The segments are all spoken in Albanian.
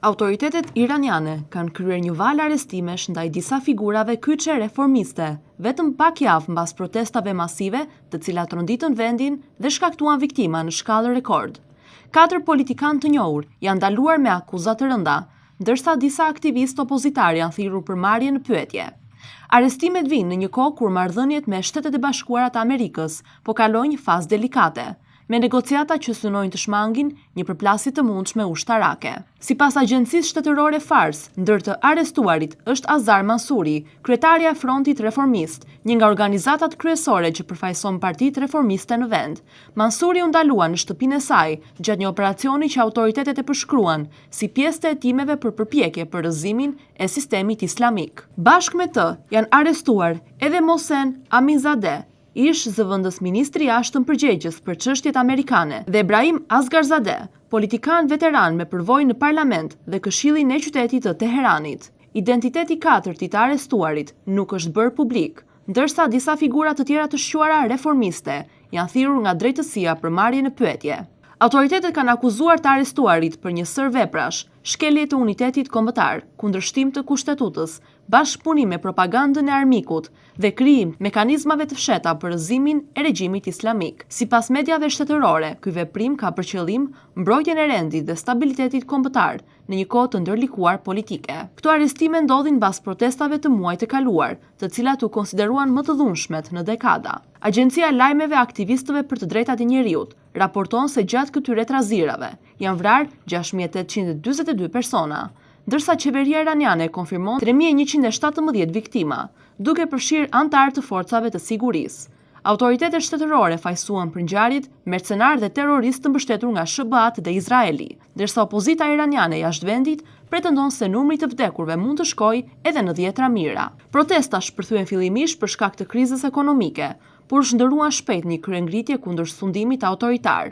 Autoritetet iraniane kanë kryer një valë arrestimesh ndaj disa figurave kyçe reformiste, vetëm pak javë mbas protestave masive të cilat tronditën vendin dhe shkaktuan viktima në shkallë rekord. Katër politikanë të njohur janë ndaluar me akuza të rënda, ndërsa disa aktivistë opozitarë janë thirrur për marrje në pyetje. Arrestimet vijnë në një kohë kur marrëdhëniet me Shtetet e Bashkuara të Amerikës po kalojnë një fazë delikate, me negociata që synojnë të shmangin një përplasje të mundshme ushtarake. Sipas agjencisë shtetërore Fars, ndër të arrestuarit është Azar Mansouri, kryetarja e Frontit Reformist, një nga organizatat kryesore që përfaqëson partitë reformiste në vend. Mansouri u ndalua në shtëpinë e saj gjatë një operacioni që autoritetet e përshkruan si pjesë të hetimeve për përpjekje për rrëzimin e sistemit islamik. Bashkë me të janë arrestuar edhe Mohsen Aminzadeh, ish-zëvendësministri i Jashtëm përgjegjës për çështjet amerikane, dhe Ebrahim Asgharzadeh, politikan veteran me përvojë në parlament dhe Këshillin e Qytetit të Teheranit. Identiteti i katërt i të arrestuarit nuk është bërë publik, ndërsa disa figura të tjera të shquara reformiste janë thirrur nga drejtësia për marrje në pyetje. Autoritetet kanë akuzuar të arrestuarit për një sërë veprash, shkelje të unitetit kombëtar, kundërshtim të kushtetutës, bashkëpunim me propagandën e armikut dhe krijim të mekanizmave të fshehta për rrëzimin e regjimit islamik. Sipas mediave shtetërore, ky veprim ka për qëllim mbrojtjen e rendit dhe stabilitetit kombëtar në një kohë të ndërlikuar politike. Këto arrestime ndodhin mbas protestave të muajit të kaluar, të cilat u konsideruan më të dhunshmet në dekada. Agjencia e lajmeve e aktivistëve për të drejtat e njeriut raporton se gjatë këtyre trazirave janë vrarë 6842 persona, ndërsa qeveria iraniane konfirmon 3117 viktima, duke përfshirë anëtarë të forcave të sigurisë. Autoritetet shtetërore fajësuan për ngjarjet mercenarë dhe terroristë të mbështetur nga SHBA-të dhe Izraeli, ndërsa opozita iraniane jashtë vendit pretendon se numri i të vdekurve mund të shkojë edhe në dhjetra mijëra. Protesta shpërthyen fillimisht për shkak të krizës ekonomike, por u shndërruan shpejt në një kryengritje kundër sundimit autoritar.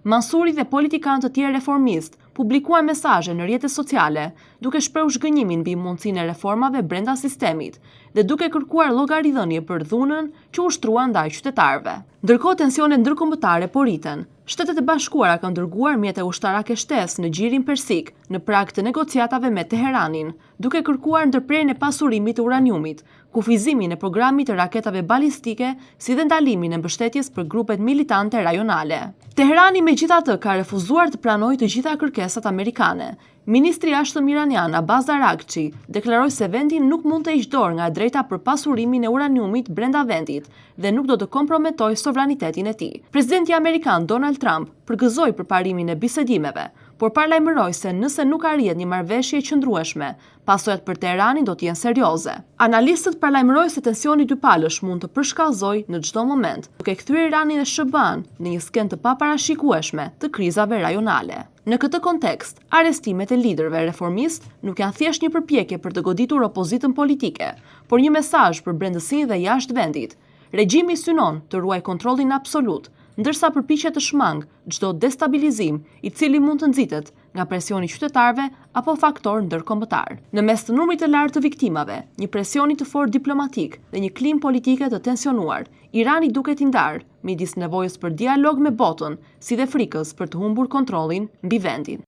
Mansouri dhe politikanë të tjerë reformistë publikuan mesazhe në rrjetet sociale, duke shprehur zhgënjimin mbi mundësinë e reformave brenda sistemit dhe duke kërkuar llogaridhënie për dhunën që u ushtrua ndaj qytetarëve. Ndërkohë tensionet ndërkombëtare po rriten. Shtetet e Bashkuara kanë dërguar mjete ushtarake shtesë në Gjirin Persik, në prag të negociatave me Teheranin, duke kërkuar ndërprerjen e pasurimit të uraniumit, kufizimin e programit të raketave balistike si dhe ndalimin e mbështetjes për grupet militante rajonale. Teherani megjithatë ka refuzuar të pranojë të gjitha kërkesat amerikane. Ministri i Jashtëm iranian Abbas Araghchi deklaroi se vendi nuk mund të heqë dorë nga e drejta për pasurimin e uraniumit brenda vendit dhe nuk do të komprometojë sovranitetin e tij. Presidenti amerikan Donald Trump përgëzoi përparimin e bisedimeve, por paralajmëroi se nëse nuk arrihet një marrëveshje e qëndrueshme, pasojat për Teheranin do të jenë serioze. Analistët paralajmërojnë se tensioni dypalësh mund të përshkallëzojë në çdo moment, duke kthyer Iranin dhe SHBA-në në një skenë të paparashikueshme të krizave rajonale. Në këtë kontekst, arrestimet e liderëve reformistë nuk janë thjesht një përpjekje për të goditur opozitën politike, por një mesazh për brendësinë dhe jashtë vendit. Regjimi synon të ruajë kontrollin absolut, ndërsa përpiqet të shmangë çdo destabilizim i cili mund të nxitet nga presioni i qytetarëve apo faktorë ndërkombëtarë. Në mes të numrit të lartë të viktimave, një presioni të fortë diplomatik dhe një klimë politike të tensionuar, Irani duket i ndarë midis nevojës për dialog me botën, si dhe frikës për të humbur kontrollin mbi vendin.